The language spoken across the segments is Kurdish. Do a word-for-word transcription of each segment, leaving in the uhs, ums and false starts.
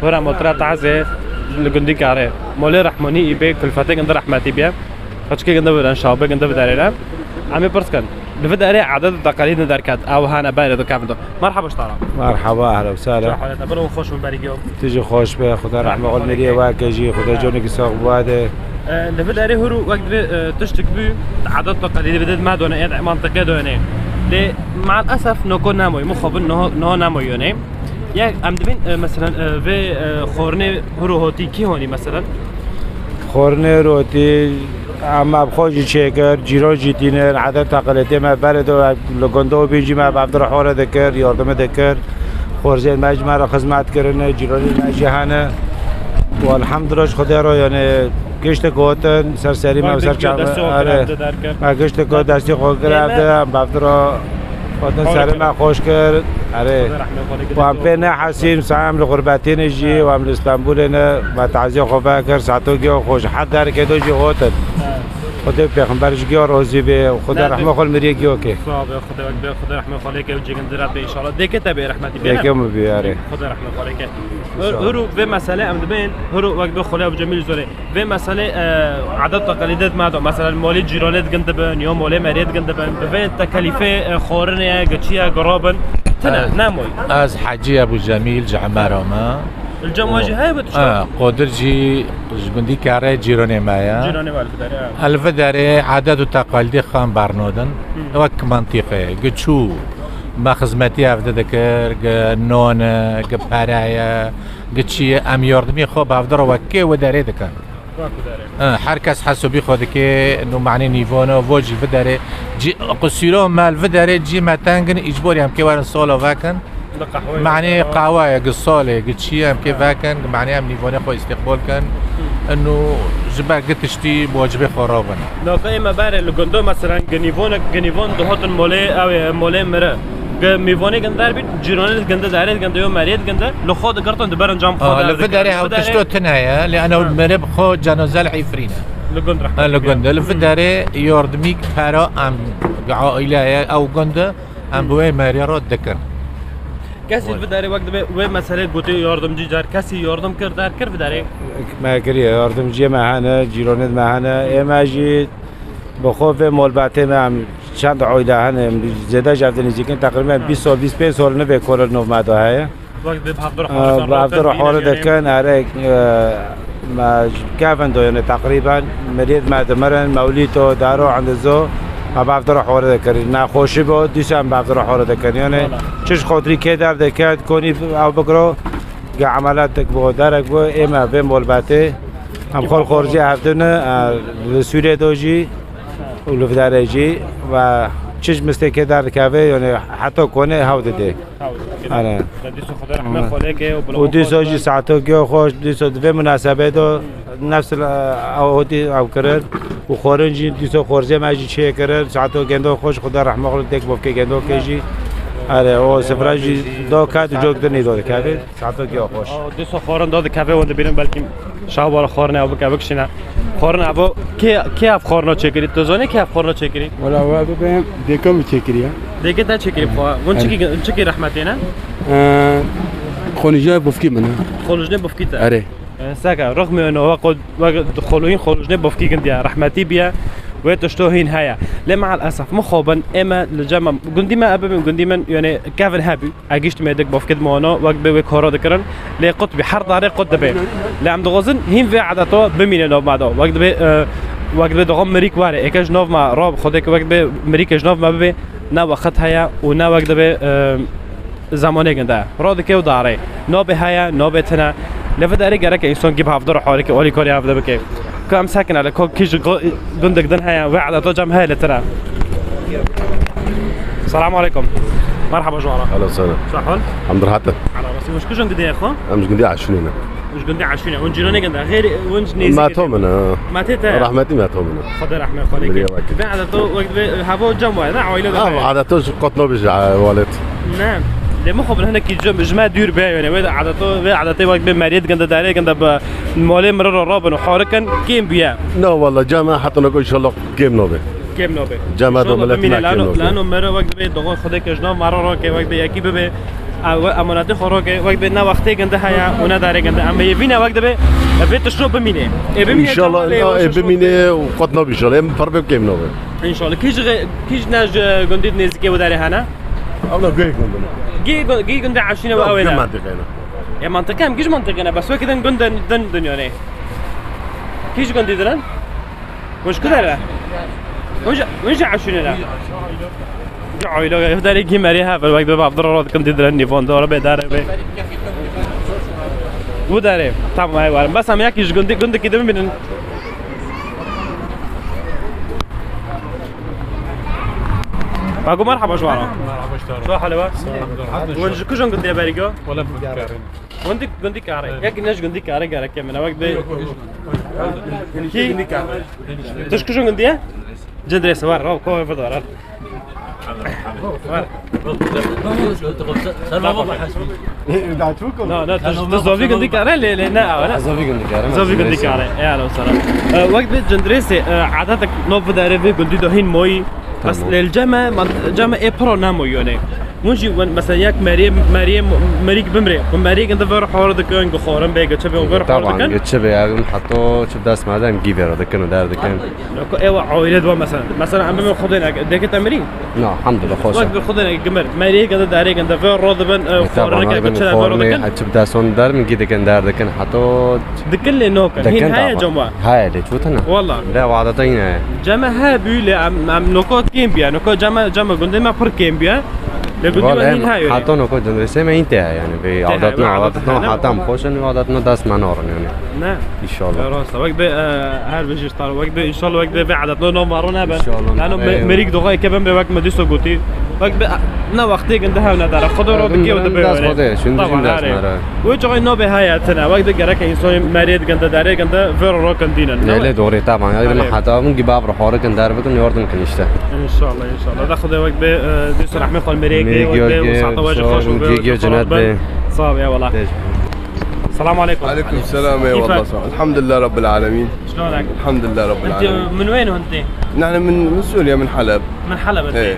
Hora motra taze li gundî kare. Molê Rehmonî î bê kulfetê gindi rehmetî bîye. Xeçikê gindi bidan şawbe gindi bidarêne. Em ê pirs kin. Li vê derê adet û teqalîd ne derket. Ew hane berê do kevin do. Merhaba ji te re. Merhaba, ehlen we sehlen. Çawa halê te? Biro xweş bin berî giyo. Tu jî xweş be. Xuda rehme xwe miriyê we ke jî. Xuda canekî sax bi we de. E, li vê derê hûrû wek divê, e, tiştik bû, adet teqalîdê vê de me done, ê mantiqê done. Lê maalesef noko nemoy. Mixabin no, no nemoy yone. Ya em dibên, e, meselen, e, vê, e, xornê hûrû hotî kî honî meselen? Xornê hûrû hotî, em bi xwe jî çêkir, cîran jî tînin, edet teqalîdê me berê do, li gundê bîn jî me bi hevdira xwe re dikir, yardimê dikir. Xorzên me jî me re xizmet kirine, cîranên me jî hene. Û elhamdulillah ji Xwedê re, yanî giştik gotin, ser serî me û ser çavê me. Are. Me giştik got destî xwe kir evde, em bi hevdira gotin, serê me xweş kir. Are. Û em pê nehesîn, saye em li xurbetê ne jî, û em li Stenbolê ne, me taziya xwe vekir, sato giya xwe ji her derkê do jî gotin. Xwedê û pêxember ji giya razî be, Xwedê rehma xwe li miriyê giya ke. Sax be, Xwedê wek be, Xwedê rehma xwe lê ke û cêgin zirat be înşallah. Dêkê te bê rehmetî be. Dêkê min bî, erê. Xwedê rehma xwe lê ke. Hûrû vê meselê em dibên, hûrû wek be xwelê Abu Cemîl zorê. Vê meselê, e, adet teqalîdê me de, mesela molê cîranê digin dibin, ya molê merê digin dibin, bi vê tekelîfê, e, xwarinê ye, giçiye, girabin. Tine, nemoy. Ez Hecî Ebû Cemîl ji Emera me. Li cem we jî heye bi tişta? Ha, Qodir jî ji gundî Kerê cîranê me ye. Cîranê we li vê derê, ha. Li vê derê adet û teqalîdê xwe em bernodin. Wek mantîqê, gi çû me xizmetî evde dikir, gi non e, gi pere ye, gi çi ye, em yardimî xwe bi evde re wek kê wê derê dikin. Wek wê derê. Ha, her kes hesabî xwe dike, no manê nîvana, vo jî vê derê, cî, qusûra me li vê derê cî me teng in, îcbor em kê werin sala vekin. Manê qehweyê qehweyê, gi salê, gi çi em kê vekin, gi manê em nîvanê xwe îstîqbal kin. Ino ji ber gi tiştî wacibê xwe rabin. Naka ê me berê li gundo, meselen, gi nîvonek, gi nîvon dihatin molê, ew ê molê mire. Gi mîvanê ginde derbît, cîranê ginde, derê ginde, yo meriyê ginde, li xwe digirtin, diberin cam xwe. Li vê derê ew tişto tune ye, lê eno mire bi xwe cenaze li Îfrîn e. Li gund rehmet. Li gund. Li vê derê yardimî pera em, gi aîle ye, ew gund e. Em bi wê merê re dikin. Kesî li vê derê wek dibe wê meselê gotê yardimcî car, kesî yardim kir, der kir vê derê? Me kiriye, yardimciyê me hene, cîronê me hene. Ê me jî bi xwe vê molbetê me em çend oyle hene, em zêde ji ev de nêzîkin, teqrîben bîst sal, bîst pênc sal nivê kol nov me de heye. Wek bi hevdû re Ee, xwarin bi hevdû re xwarin dikin, erê, e, me kevin doyene teqrîben, mirêd me dimirin, mewlîto, daro, endizo, me bi hevdû re xwarin dikin. Nexweşî bo, dîsa em bi hevdû re xwarin dikin. Yani, çiş xotirî kê derdeket, konî ew bikiro, ge emeletek bo, derek bo, ê me vê molbetê, em xol xorcê hevdû ne, e, li Sûriyê do jî, û li vê derê jî, ve çiş mistê kê derdikeve, yani, heta konê hew dide. Are. Dîso Xwedê rehmet xwe lê ke û bila û dîso jî saeto giyo xweş, dîso di vê munasebê de nefs, e, ew hotî ew kirin û xwarin jî dîso xorzê me jî çê kirin, saeto gendo xweş, Xwedê rehmet xwe lê dek bofkê gendo ke jî. Are, o sifra jî do ket û cok dinî do dikevê, saeto giyo xweş. Dîso xwarin do dikevê, wan dibînin belkî Şawa xwarina ev bike, bikişîne. Xwarina ev, kê, kê ev xwarina çêkirî? Tu zanî kê ev xwarina çêkirî? Wala, wa bibêm, dêka min çêkirî ya. Dêkê te çêkirî xwe. Hûn çikî, çikî rehmetê ne? Ee, xonîjayê bifkî min e. Xonîjnê bifkî te? Erê. Ee, seke, rixmê no, wa qo-, wa xoloyîn xonîjnê bifkî gindiya. Rehmetî biye. Wê tişto hîn heye. Lê meal esef, min xwe bin, ê me li cem, gundî me, ev bibim, gundî min, yani, kevin hebû. Egişt mêdik bofkit mano, wek bi wê kara dikirin. Lê qut bî, her darê qut dibe. Lê em dixwazin hîn vê edeta bimîne nav me de. Wek dibe, e, wek dibe dixwazin mirîk were. Êke ji nav me ra, Xwedê ke wek dibe mirîkê ji nav me bibe. Ne wext heye û ne wek dibe, e, zemanê ginde. Radike û dare. Nabê heye, nabê tine. Lê vê derê gereke însan gî bi hevdar û harike, alîkarî hevde bike. Ku em sekine li ko kî ji go-, gundek din heye, wê edeta cem heye li tire. Selamu aleykum. Merhaba ji we re. Ehlen sehlen. Çi hal? Em bi rehet in. Ala rastî. Hûn ji kujin gundê ye xwe? Em ji gundê Eşûnê ne. Ji gundê Eşûnê. Hûn cîranê ginde. Xêrî hûn ji nêzîkê. Meto min e. Metê te? Rehmetî meto min e. Xwedê rehmet xwe lê ke. Vê edeta wek vê heva cem waye, ne? Aile de. Ev edeta ji qot nabê ji, e, welat. Ne. Lê min xwe bin hinekî cem, ji me dûr be, yani, wê de edeta, wê edetê wek bê meriyê diginde, derê ginde bi malê mirê re rabin û harikin, kêm bûye. Na, walla, cem me heta nako inşallah kêm nabe. Kêm nabe. Cem me do inşallah millet bimîne, me kêm nabe. Lano, lano mere wek bê, doğa Xwedê ke ji nav mara ra ke wek bê, yekî bibe. Ew emanetê xwe rake, wek bê ne wextê ginde heye û ne darê ginde. Em ê vîne wek dibe, vê tişto bimîne. Ê bimîne, înşallah, Cemal, ê, ê, wek bimîne û qet nabe înşallah. Em pervê kêm nabe. Înşallah. Kî ji, kî ji ne ji gundî nêzîkê û derê hene? Ew ne gê gundin. Gê gu-, gê gundê eşîne û ew ê ne? Mantiqe ne. Ya mantiqe em gî ji mantiqe ne. Bes wekî din gundin, din dinyane. Kî ji gundî dirin? Hûn ji ku dere? Hûn ji, hûn ji eşîne ne? Ji Eylo, ya derê gî merê hev, wek dibe bavdira ro dikin dî dirin nîvon dore bê dere bê. Bu dere. Tamam, ay warim. Bes em yekî ji gundî, gundikî din bînin. Bago merhaba ji wan re. Merhaba ji te re. Çawa hal e we? Elhamdulillah. Hûn ji kujin gundê berî go? Wele bi Karê. Gundî, gundî Karê. Evet. Yekî ne ji gundî Karê gerek e min. Wek bê. Yok, yok, yok. Kî? Gundî Karê. Tu ji kujin gundî ye? Cindrêse, war, raw, ko, vir dara. War. Tamam. Na, na, tu, tu zovî gundî Karê, lê, lê, ne, awe, ne? Zovî gundî Karê, Zovî gundî Karê. Eyvallah sana. E, wek bê Cindrêse, e, adetek nov vidare vê gundî do hîn moyî. Bes lê li cem e, man-, cem e piro nemo yone. Hûn jî wen, mesela yek meriyê, meriyê, merîk bimrê. Hûn meriyê ginde ver hor dikin, gixorin bê, geçe bê, ver hor dikin. Taban, geçe bê, em heta çi dest me de em gî vêra dikin û der dikin. Ko ewa aile dwa mesela. Mesela em bimrê Xwedê ne, deke te mirî? Na, elhamdülillah, xweş e. Wek bi Xwedê ne gimir. Meriyê ginde, derê ginde, ver ro dibin, e, xorine ke, geçe ver ro dikin. Taban, çi dest hon der min gî dikin, der dikin. Heta Dikin lê nokin. Hîn heye cem wa? Heye lê çû tine. Wala. Lê wadata yine. Cem e he bû lê em, em noko kêm bûye. Noko cem e, cem e gundê me pir kêm bûye. Lê gundê me hîn heye. Heta noko Cindrêsê me hîn tê yani. Vê adatna, adatna heta em xweş in, adatna dest me narin yani. Ne? İnşallah. Ya rast, wek bê, e, her bijî ji tar, wek bê, inşallah wek bê vê adatna no maro nebe. İnşallah. Yani me-, merîk doxayê ke bimrê wek me dîso gotî. Wek bê, ne wextê ginde hev nedare. Xwedê ro dikê û dibe were. Dest Xwedê, şimdi dest nare. Wê çaxê nobê heye tine, wek de gerek e însanê merê diginde, derê ginde, vê ro ro kin dînin. Lê, lê, doğru, tamam. Ya, me heta min gî bav ro horikin der bikin, yardım kin işte. İnşallah, inşallah. Da Xwedê wek bê, e, dîs rehmê xwe merê ke, wek bê, û saete we ji xweş û bê, cennet bê. Sağ ol, eyvallah. Selamun aleyküm. Aleyküm selam, eyvallah, sağ ol. Elhamdülillah Rabbil alemin. شلونك؟ الحمد لله رب العالمين. انت من وين انت؟ نحن من، من سوريا، من حلب. من حلب انت؟ ايه.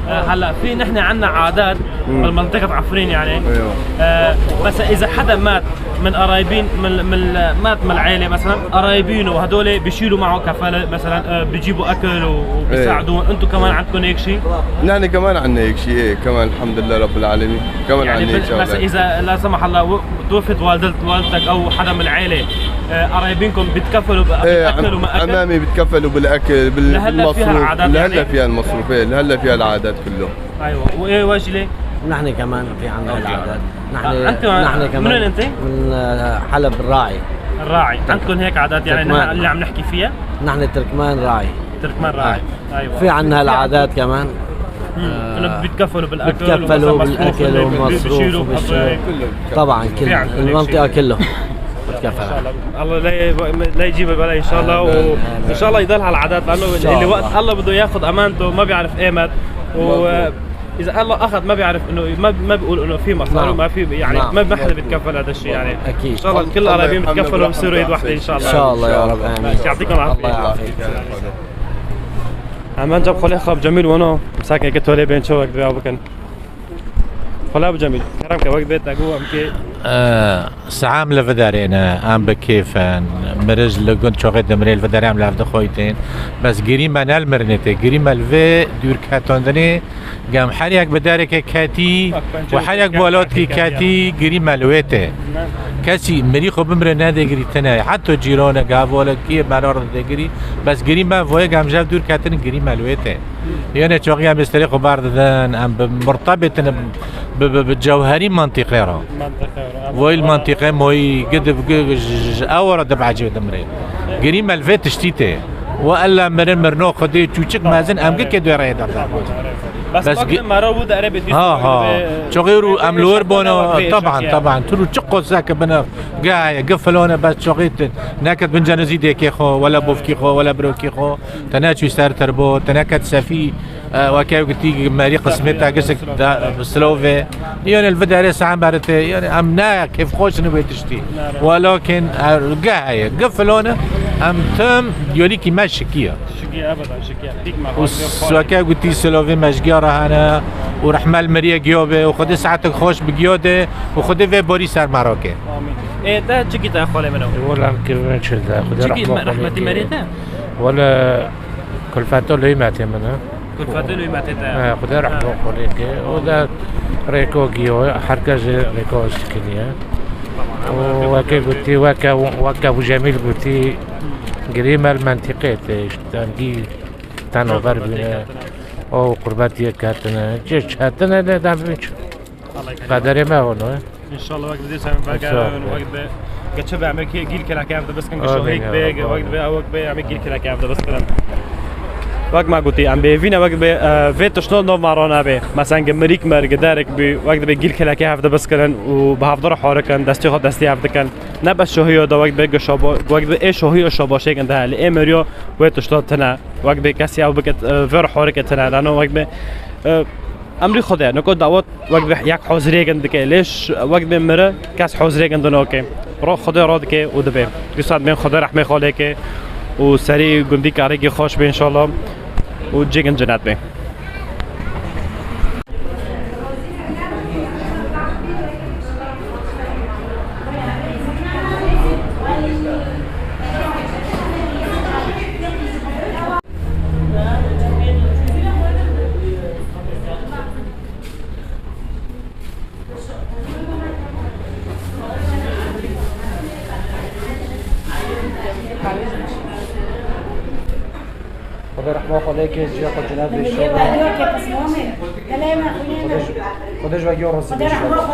آه، هلا في نحن عنا عادات بالمنطقة عفرين يعني. ايوه. آه، بس إذا حدا مات من قرايبين، من، من، مات من العيلة مثلًا، قرايبينه وهدول بيشيلوا معه كفالة مثلًا، آه، بيجيبوا أكل و-، وبيساعدوهم. انتوا كمان عندكم هيك شيء؟ نحن كمان عنا هيك شيء، ايه، كمان الحمد لله رب العالمين. كمان يعني عنا هيك بال-، مثلًا شغلات. إذا لا سمح الله و-، توفت والدة، والدتك أو حدا من العيلة، آه، قرايبينكم بيتكفلوا بأكل، ايه، عم-، أكل وما أكل؟ عمامي بيتكفلوا بالأكل، بال-، لهلا فيها بالمصروف. عادات لهلا يعني؟ فيها المصروف، ايه، لهلا فيها العادات كله. أيوة، وإيه واجلة؟ نحن كمان في عنا هيك عادات. نحن، آه، أنت نحن كمان من وين أنت؟ من، آه، حلب الراعي. الراعي. تركمان. عندكم هيك عادات يعني نحن اللي عم نحكي فيها؟ نحن تركمان راعي. تركمان راعي. آه. أيوة. في عنا في عنا. العادات كمان. مم. آه، إنه بيتكفلوا بالأكل بيتكفلوا ومثلًا مصروف بالأكل اللي بي-، ومصروف بيشيلوا وبالشيء. بحضروا. طبعًا، كل في عنا هيك المنطقة شيء. كله بتكفل. إن شاء الله. الله لا ي-، لا يجيب البلاء إن شاء الله، آمين، و-، آمين. إن شاء الله يضل هالعادات، لأنه إن شاء اللي وقت الله. الله بده ياخذ أمانته ما بيعرف إيمت، و-، مظبوط. إذا الله أخذ ما بيعرف إنه ما، ما بيقول إنه في مصاري نعم. وما في، يعني، نعم. ما، ما حدا بيتكفل هذا الشيء، يعني. أكيد. إن شاء الله كل الله القرايبين يحملنا بيتكفلوا بالراحة ويصيروا إن إيد شاء واحدة الله. إن شاء الله. إن شاء الله يا رب، آمين. يعطيكم العافية. الله يعافيك. Hemen cem xwelê xwe bi Cemîl wano, misakin ke tolê bên çewek bi aw bikin. Xwela bi Cemîl, kerem ke wek bê te go em kê. Ee, Selam li vidarêne, em bi kêf in. Mirij li gund çoxê dimirê li vidarê em li hev dixoytên. Bes girî me ne li mirinê tê, girî me li vê dûrketandinê. Gem her yek bi derekê ketî, û her yek bi welatkî ketî, girî me li wê tê. Kesî mirî xwe bimire nedê girî tine. Heta cîranek, hevalekî, merar didê girî. Bes girî me voye gem ji hev dûr ketin, girî me li wê tê. Yene çoxî em êsterê xwe berdidin, em bi murtebê tine bi, bi, bi cewherî mantîqê re. Mantîqê re, evet. Voyî li mantîqê moyî, gid bi gid, ji, ji, ji ew re dibecê dimirê. Girî me li vê tiştî tê. We ella mirin mirno Xwedê çûçik mezin em gikê dê reyê derdan. Bes bak gi-, mero bu de erebê dîs ha, ha. Çoxê rû em li wir bona, taban, taban. Tu rû çi qosek bine, gaye, gi filone, bes çoxê te neket bin cenizî dêkê xwe, wela bofkî xwe, wela birokî xwe. Te neçû ser tirbo, te neket sefî, e, weke gotî merî qismeta gisik da, bi silove. Yani li vidarê saen berite, yani em ne kêfxweş in wê tiştî. Welakin, e, ge heye, ge filone, em tim yolîkî me şikiye. Û weke gotî silovê me ji giya re hene û rehme li miriyê giyo be û Xwedê sihetek xweş bi giyo de û Xwedê vê borî ser me rake. Amîn. Ê, te çikî te xalê min e? Wela kevin çil de, Xwedê rehma xwe lê ke. Wela kulfeta lê metê min e. Kulfeta lê metê te. Ha, Xwedê rehma xwe lê ke. O da rêko giyo, her kes rêko şikiliye. Û weke gotî, weke, weke Bû Cemîl gotî, girî me li mentîqê tê, işte, em gî tenober bûne. O qurbet yek ketine. Çi çetine ne dem biç. Qederê me hûn e. İnşallah wek didî sen vegerin, wek bi geçe be emek gîl keleke evde biskin, ki şahik be, wek be, wek be emek gîl keleke evde biskirin. Wek me gotî, em bêvîne wek be, e, vê tiştno nov me rana be. Mesela, ge mirîk mer, ge derek bi, wek be gîl keleke evde biskirin û bi hevdar harikin, destê xwe destê ev dikin. Ne bes şahiyo da wek be ge şaba, wek be ê şahiyo şabaşêkin de hele. Ê meriyo wê tişta tine. Wek be kesî ew bike, e, ver harike tine. Lano wek be, e, emrî Xwedê. Niko dawet wek be yek hazirêkin dike. Lêş wek be mire kes hazirêkin dinake. Ro Xwedê ro dike û dibe. Dîsa bên Xwedê rehmê xwe lê ke û serî gundî karêkî xweş be inşallah. Û cêkin cinet be. Xwedê rehma xwe lê ke, ciya xwe cinet be inşallah. Xwedê ji we giyo razî be inşallah.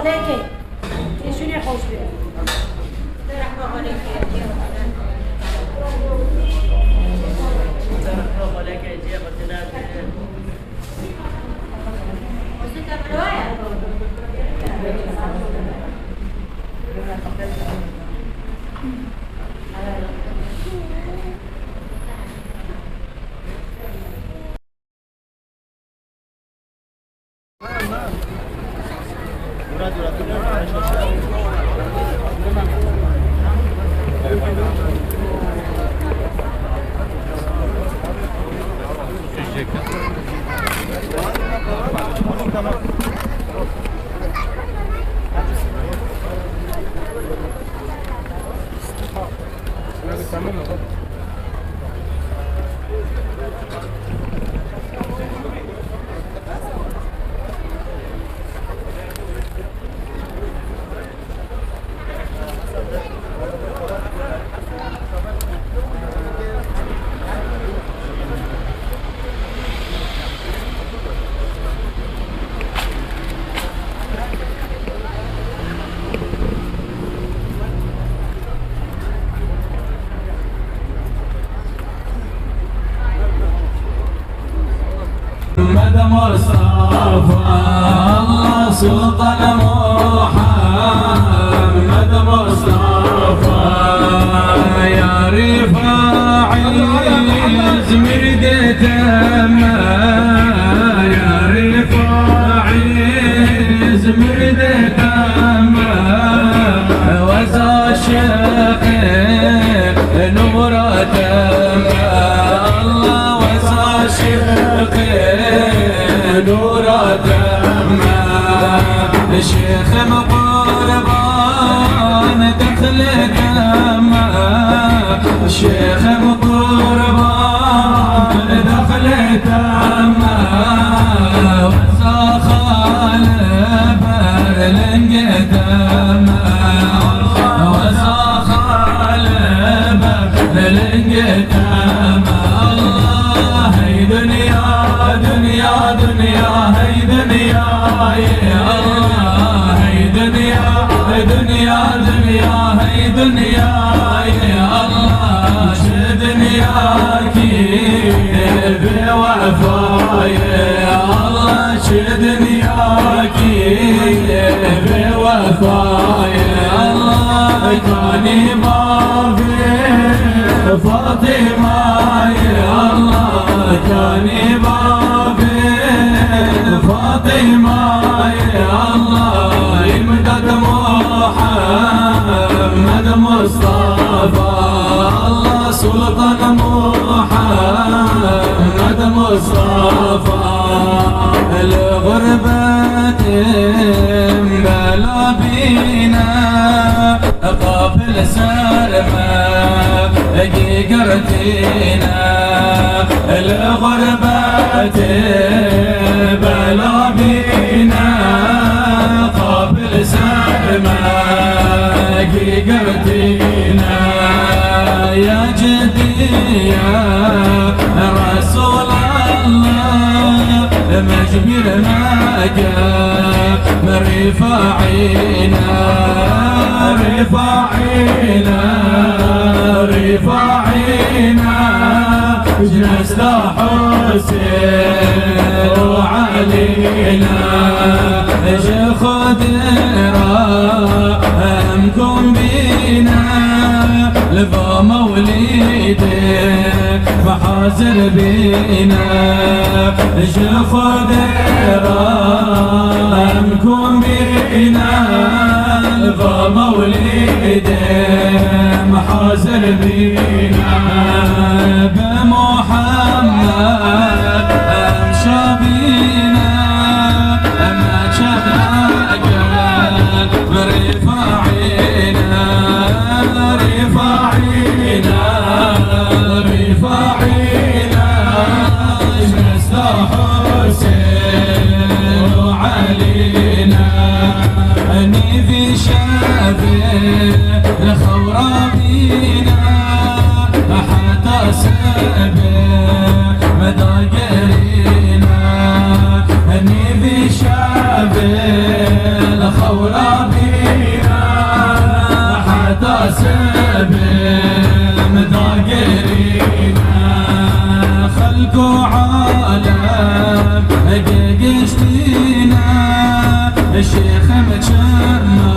Muhammed Mustafa, Allah Sultan Muhammed Mustafa, ya Rifai İzmir'de deme, ya Rifai İzmir'de deme, wez aşıqê nûra deme, Allah wez aşıqê nûra deme, şêxim qurban dexlê deme, şêxim qurban dexlê deme, weza xalê ber lingê deme, weza xalê ber lingê deme. Allah, hey dinya, dinya, dinya, hey dinya, ya Allah, hey dinya, dinya, dinya, hey dinya, ya Allah, çi dinya kî bêwefa ye, Allah, çi dinya kî bêwefa ye, Allah, kanî bavê Fatîma ye, Allah, kanî bavê Fatîma ye, Allah, îmdad Muhammed Mustafa, Allah, Sultan Muhammed Mustafa, li xurbetim bela bîne, qapil ser me gîgirtîne, li xurbetim bela bîne, qapil ser me gîgirtîne, ya cidî ya Resulallah, mecbîr meke, rîfaîne, rîfaîne, rîfaîne, ji nesla Husên û Elî ne, ji Xwedê re em kom bîne, li va mewlîdê me hazir bîne, ji Xwedê re em kom bîne, li va mewlîdê me hazir bîne, bi Muhammed em şa bîne, em çemeke, rîfaîne, rîfaîne, rîfaîne, ji nesla Husên û Elî ne, nîvî şevê li xew rabîne, heta sibê me dagirîne, nîvî şevê li xew rabîne, heta sibê me dagirîne, xelk û alem gihiştîne, şêxim çima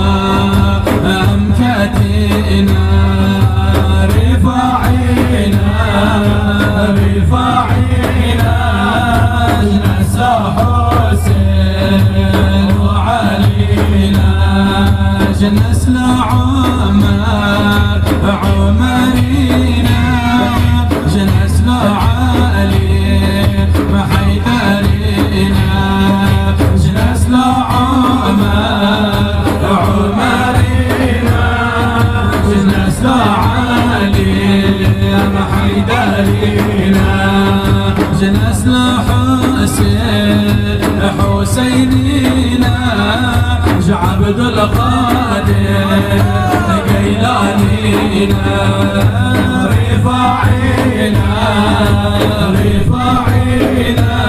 em ketîne, rîfaîne, rîfaîne, ji nesla Husên û Elî ne, ji nesla Umer, Umerî ne, ji nesla Elî, Heyderî ne, ji nesla Umer, Umerî ne, ji nesla Elî, Heyderî ne, ji nesla Husên, Huseynî ne, ji Ebdulqadir Geylanî ne, Rîfaî ne, Rîfaî ne,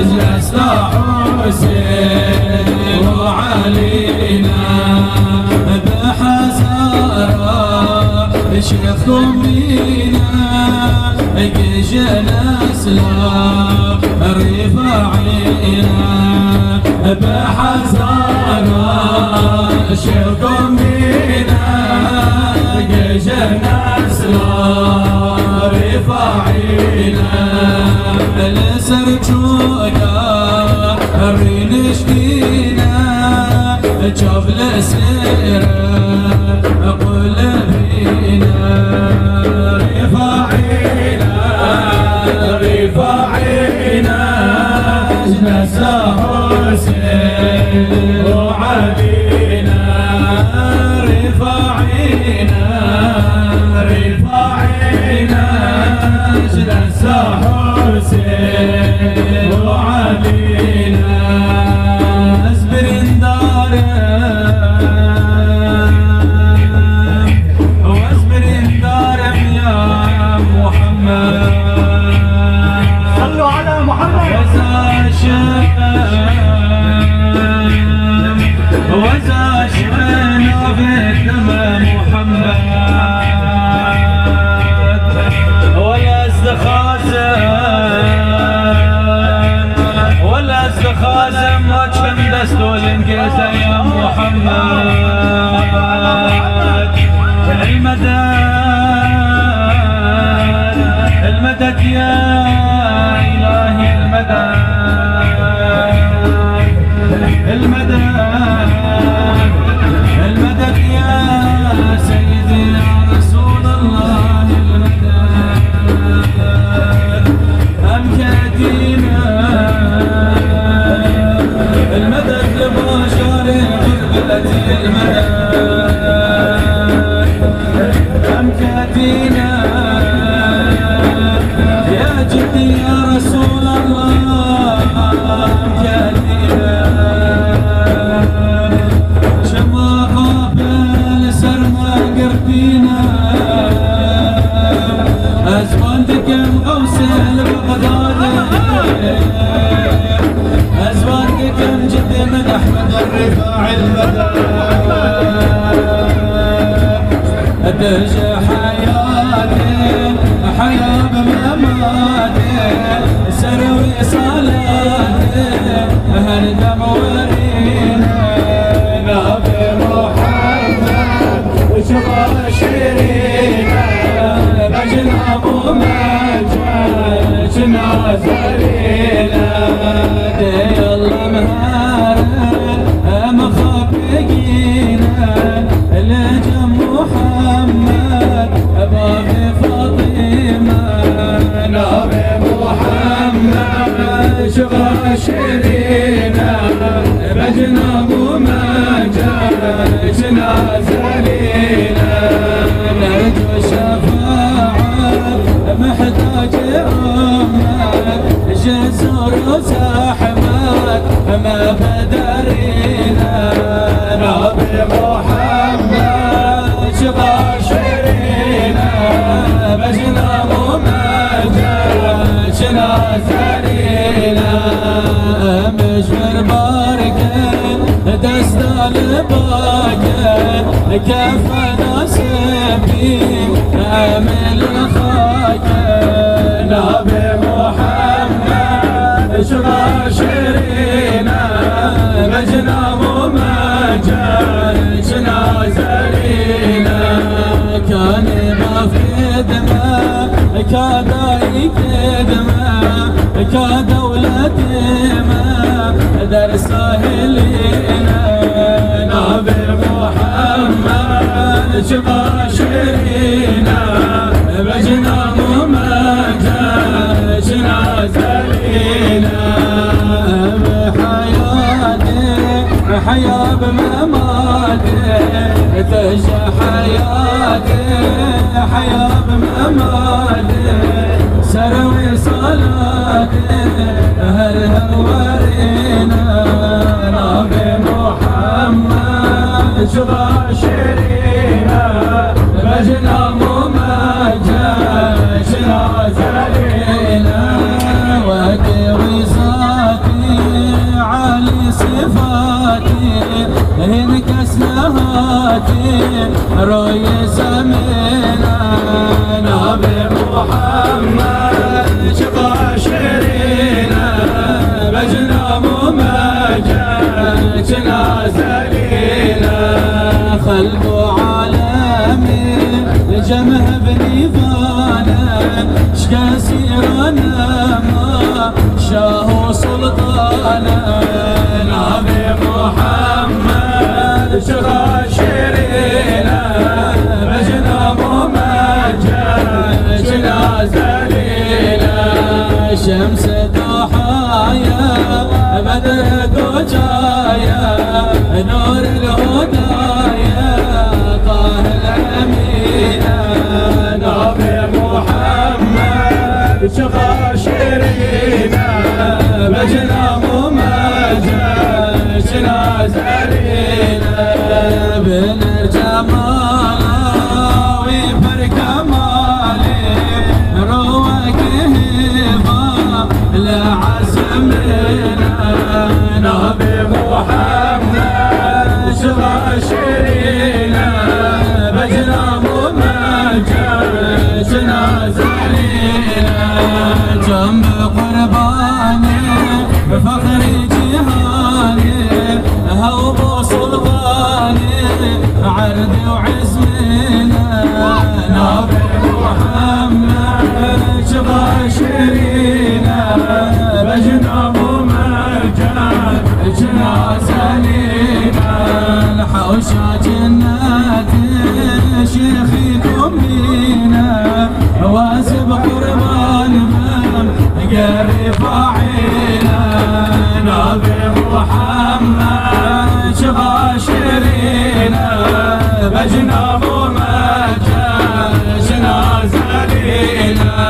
ji nesla Husên û Elî ne, bi hezara şêx kom bîne, ji nesla Rîfaî ne, bi hezara şêx kom bîne, ji nesla Rîfaî ne, li ser çûka rîniştîne, çav li sêre qulibîne, Rîfaî ne, Rîfaî ne, ji nesla Husên û Elî ne, Rîfaî ne, Rîfaî ne, ji nesla Husên û Elî ne, ez birîndar im. Ez birîndar im ya Muhammed. Sallu ala Muhammed. Ez aşiq im. Ez aşiq navê te me Muhammed. Wele ez dixwazim. Wele ez dixwazim. Dest û lingê te ya Muhammed. المدد، المدد يا إلهي، المدد، المدد، المدد يا سيدي يا رسول الله، المدد. أمجد Ez van dikim Xewsê li Bexdadê, ez van dikim cidê min Ehmed Rîfaî li Bexdadê. Tu ji heyatê, heya bi mematê, ser wî salatê, her dem werîne navê Muhammed. Çiqa şirîn e, bejna û mece, çi nazelîn e. Dê Ellah mehre, em xapigîne, li cem Muhammed, bavê Fatîme. Navê Muhammed, çiqa şirîn e, bejna û mece, çi nazelîn e. Nerc û şefaet, mihtacê ummet, ji zor û zehmet, me bederîne. Navê Muhammed, çiqa şirîn e, bejna û mece, çi nazelîn e. Em ji vir barkin, desta li bakin, kefena spî, em ê li xakin. Navê Muhammed, çiqa şirîn e, bejna û mece, çi nazelîn e. Kanê bavkê dime, ka dayikê dime, ka dewletê me, dersa hêlîne. Navê Muhammed, çiqa şirîn e, bejna û mece, çi nazelîn e. Em heyatê, heya bi mematê, tu ji heyatê, heya bi mematê, ser wî salatê, her dem werîne. Navê Muhammed, çiqa şirîn e, bejna û mece, çi nazelîn e. Wekî wî zatî, alî sifatî, hîn kes nehatî royê zemîne. Navê Muhammed, çiqa şirîn e, bejna û mece, çi nazelîn e. Xelk û alemî li cem hev nîvan e, ji kesî re nema şah û sultan e. Navê Muhammed, çiqa şirîn e, bejna û mece, çi nazelîn e. Şems Duhaya, Bedr Ducaya, Nur Hudaya, Tahil Emine. Navê Muhammed, çiqa şirîn e, bejna û mece, çi nazelîn e. Binêr cemala wî pir kemalî, ro wekî hêva li esmîne. Navê Muhammed, çiqa şirîn e, bejna û mece, çi nazelîn e. Can bi qurbanê fexrê cîhanê, hew bo sultanê erdê û ezmîne. Navê Muhammed, çiqa şirîn e, bejna û mece, çi nazelîn e. Hewşa cinnetê şêxî komîne, wazib qurban bim, gerî faîle. Navê Muhammed, çiqa şirîn e, bejna û mece, çi nazelîn e.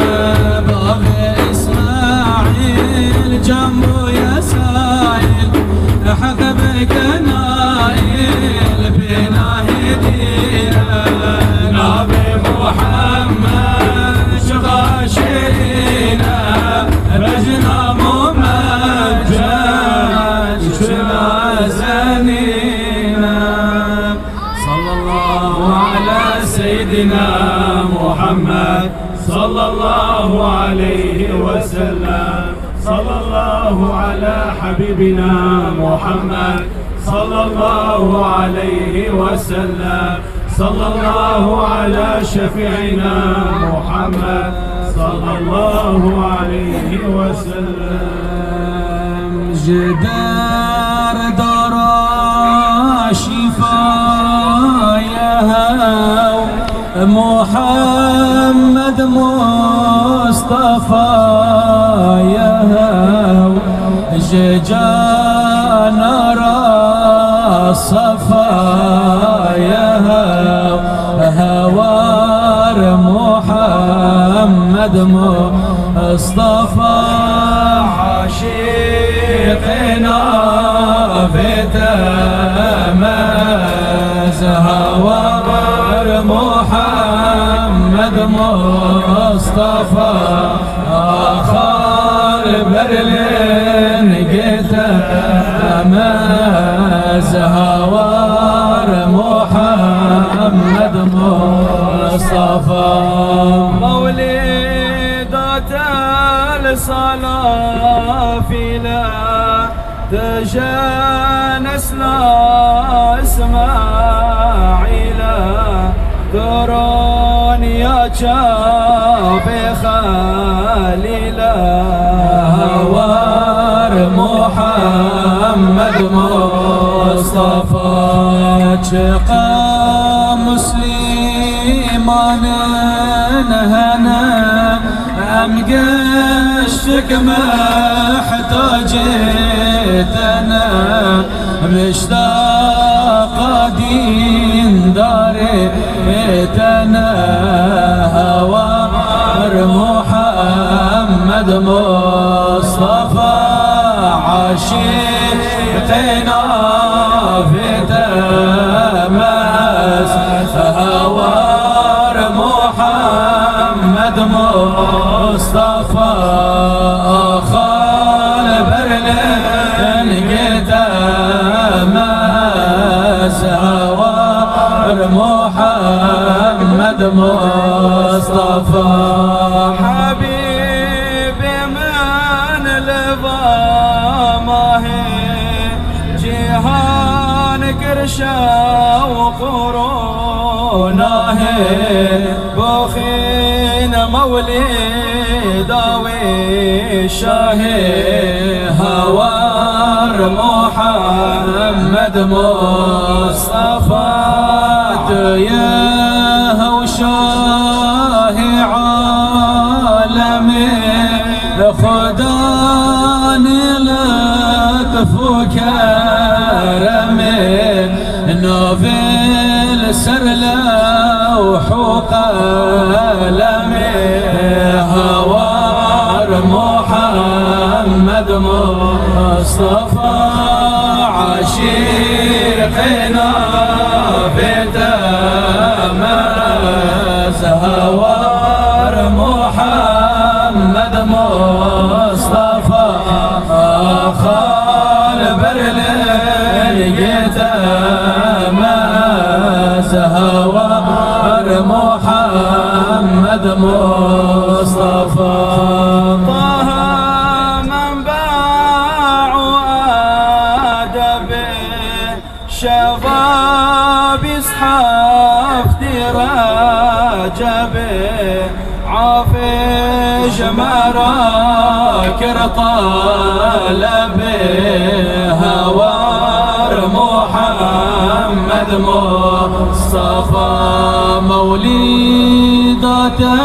Bavê Îsmaîl, can bûye saîl, heq bike سيدنا محمد صلى الله عليه وسلم. صلى الله على حبيبنا محمد صلى الله عليه وسلم. صلى الله على شفيعنا محمد صلى الله عليه وسلم. Ji derdora şîfaya hew, Muhammed Mustafaya hew, ji cana ra sefaya hew, hewar Muhammed Mustafa. Aşîqê navê te me ez, hewar Muhammed Mustafa. Axar ber lingê te me ez, hewar Muhammed Mustafa. Mewlîda te li sala fîle, tu ji nesla Îsmaîle, tu roniya çavê Xelîle, hewar Muhammed Mustafa. Çiqa muslimanin hene, em gelek mihtacê te ne, miştaqa dîndarê te ne, hewar Muhammed Mustafa. Aşîqê navê te me ez, hewar Muhammed Mustafa. Axar ber lingê te me ez, hewar Muhammed Mustafa. Habîbê min li va mahê cîhan kir şewq û ronahê, bixwîne mewlîda wê şahê, hewar Muhammed Mustafa. Tu yê hew şahê alemê, Xudanê lutf û keremê, navê li ser lewh û qelemê, hewar Muhammed Mustafa. Aşîqê navê te me ez, hewar Muhammed Mustafa. Axar ber lingê te me ez, hewar Muhammed Mustafa. Taha menba û edebê, şeva bîst heftî Recebê, afê ji me re kir talebê, hewar Muhammed Mustafa. Mewlîda te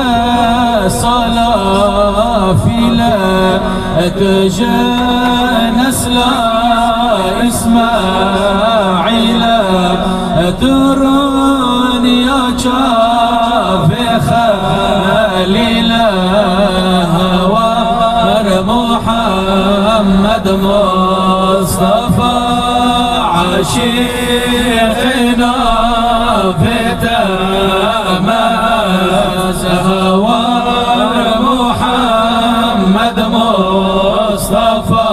sala fîle, tu ji nesla Îsmaîle, tu roniya çavê Xelîle, hewar Muhammed Mustafa. Aşîqê navê te me ez, hewar Muhammed Mustafa.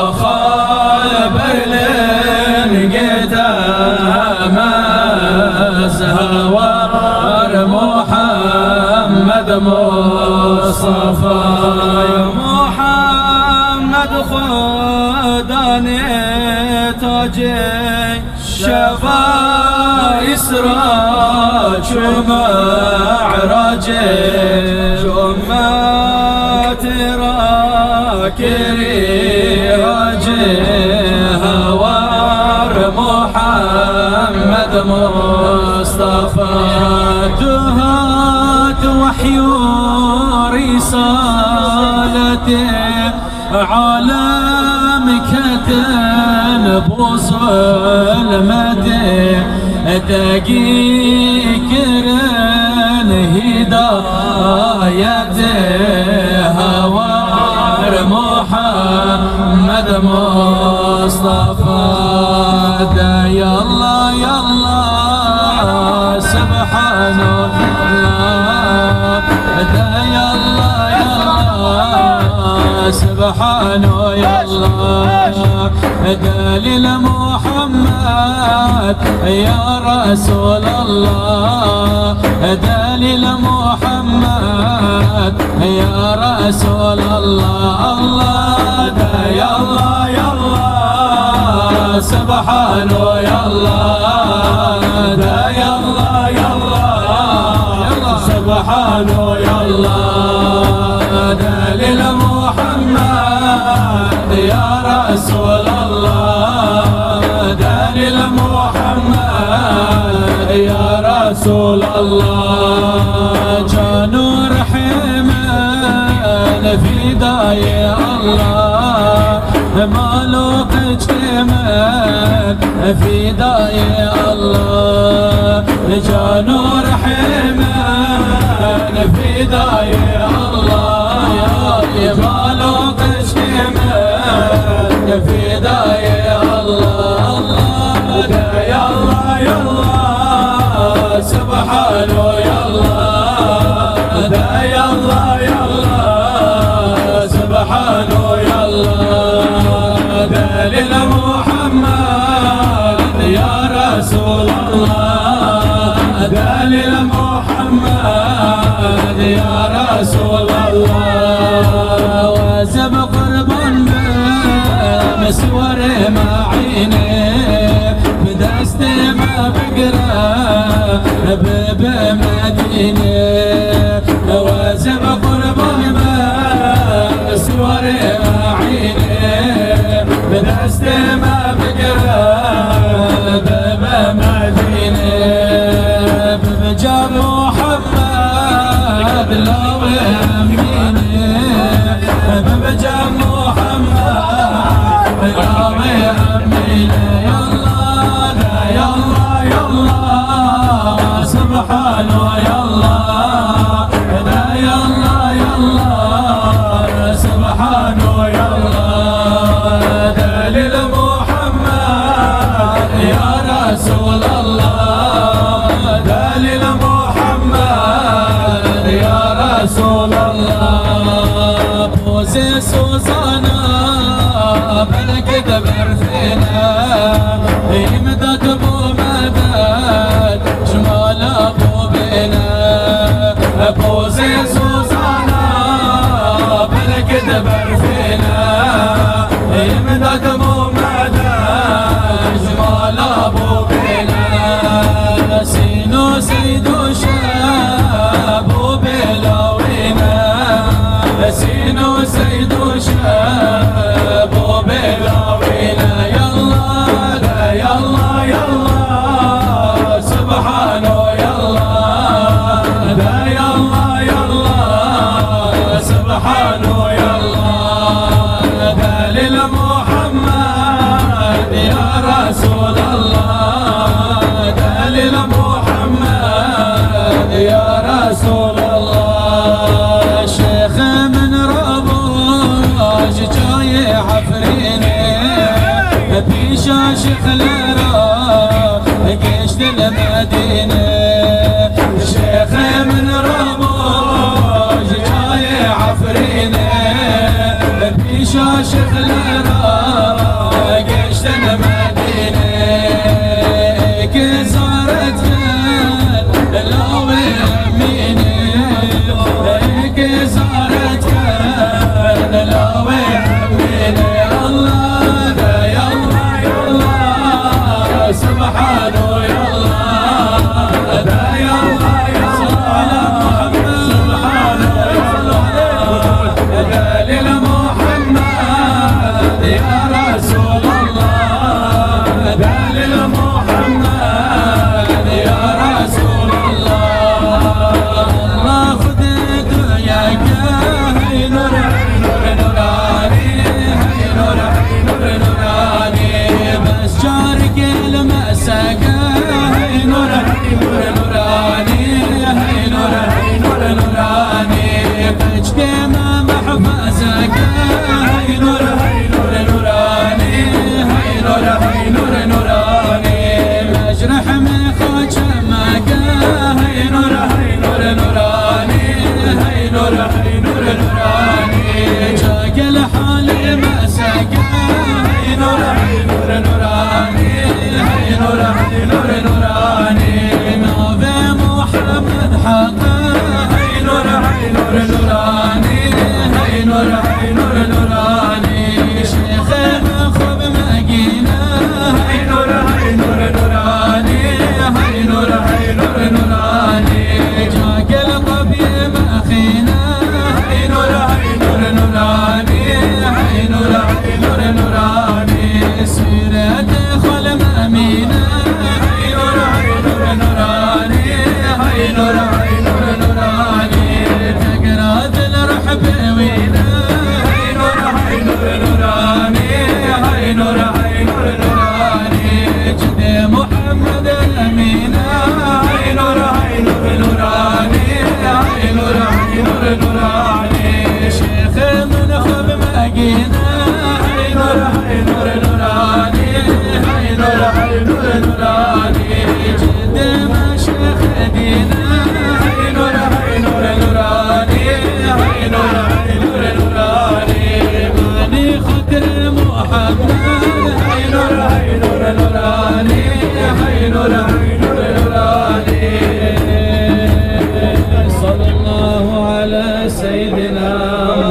Axar ber lingê te me ez, hewar Mustafa. Muhammed Xudanê tacê şeva Îsra çû Mi'racê. Ummetê ra kirî hacê hawar Muhammed Mustafa. Tu hat wehyû rîsaletê, alem ketin bo zulmetê, degî kirin hîdayetê hawar Muhammed Mustafa. De yallah, yallah, Subhanallah. De yallah, yallah, Subhanallah. Delîl Muhammed, ya Resulallah. Delîl Muhammed, ya Resulallah. Allah, de yallah, yallah, Subhanallah. De yallah, yallah, Subhanallah. Delîl Muhammed, ya Resulallah. Delîl Muhammed, ya Resulallah. Can û rihê min fidayê Allah, mal û qeçkê min fidayê Allah. Can û rihê min fidayê Allah, mal û qeçkê min fidayê Allah. De yallah, yallah, Subhano yallah. De yallah, yallah, Subhano yallah. Delîl Muhammed, ya Resulallah. Delîl Muhammed, ya Resulallah. Ez bi qurban bim, siwarê me Eynê, bi destê me bigire, bibe Medînê. Ez bi qurban bim, siwarê me Eynê, bi destê me bigire, bibe Medînê. Bibe cem Muhammed, lawê Emînê. Bibe cem Muhammed, lawê Emînê. Yallah, de yallah, yallah, Subhano yallah. De yallah, yallah, Subhano yallah. Delîl Muhammed, ya Resulallah. Delîl Muhammed, ya Resulallah. Pozê sozana, belkî de berfêne, îmdat bo medet, ji mala xwe bêne. Pozê sozana, belkî de berfêne, îmdat bo medet, ji mala xwe bêne. Sîno Seydo Şebo bêlawîne. Sîno Seydo Şebo bêlawîne. Yallah, de yallah, yallah, Subhano yallah. De yallah, yallah, Subhano yallah. Delîl Muhammed, ya Resulallah. Delîl Muhammed, ya Resulallah. Şêxê min rabo ji çayê Efrînê, pîşa şêxlera gêştin Medînê. Şêxê min rabo ji çayê Efrînê, pîşa şêxlera gêştin Medînê. Êkê zaret kir lawê Hey nur, hey nur, nurani, tegra dil rehbê wî ne. Hey nur, hey nur, nurani, hey nur, hey nur, nurani, cidê Muhammed Emîn e. Hey nur, hey nur, nurani, hey nur, hey nur, nurani, şêxê min xwe bi me gîne. Hey nur, hey nur, nurani, hey nur, hey nur, nurani, cidê me şêxê dîne. Hey nur, hey nur, nurani, hey nur, hey nur, nurani, manî xatirê Muhammed. Hey nur, hey nur, nurani, hey nur, hey nur, nurani. Sallallahu ala seyyidina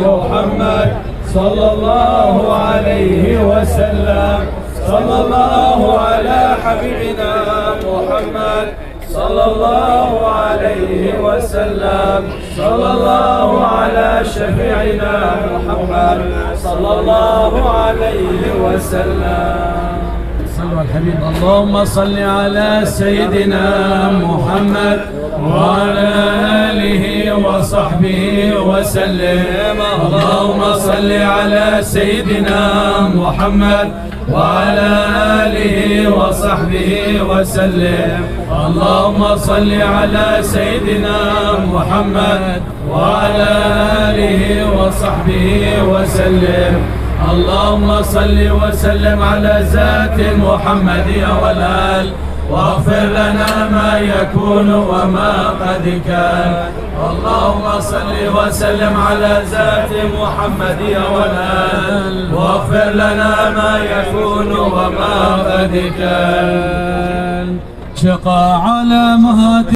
Muhammed. Sallallahu aleyhi ve sellem. Sallallahu ala habibina Muhammed. Sallallahu aleyhi ve sellem. Sallallahu ala şefi'ina Muhammed. Sallallahu aleyhi ve sellem. صلوا على الحبيب. اللهم صل على سيدنا محمد وعلى آله وصحبه وسلم. اللهم صل على سيدنا محمد وعلى آله وصحبه وسلم. اللهم صل على سيدنا محمد وعلى آله وصحبه وسلم. اللهم صل وسلم على ذات محمد والآل، واغفر لنا ما يكون وما قد كان. اللهم صل وسلم على ذات محمد والآل، واغفر لنا ما يكون وما قد كان. Çiqa alamat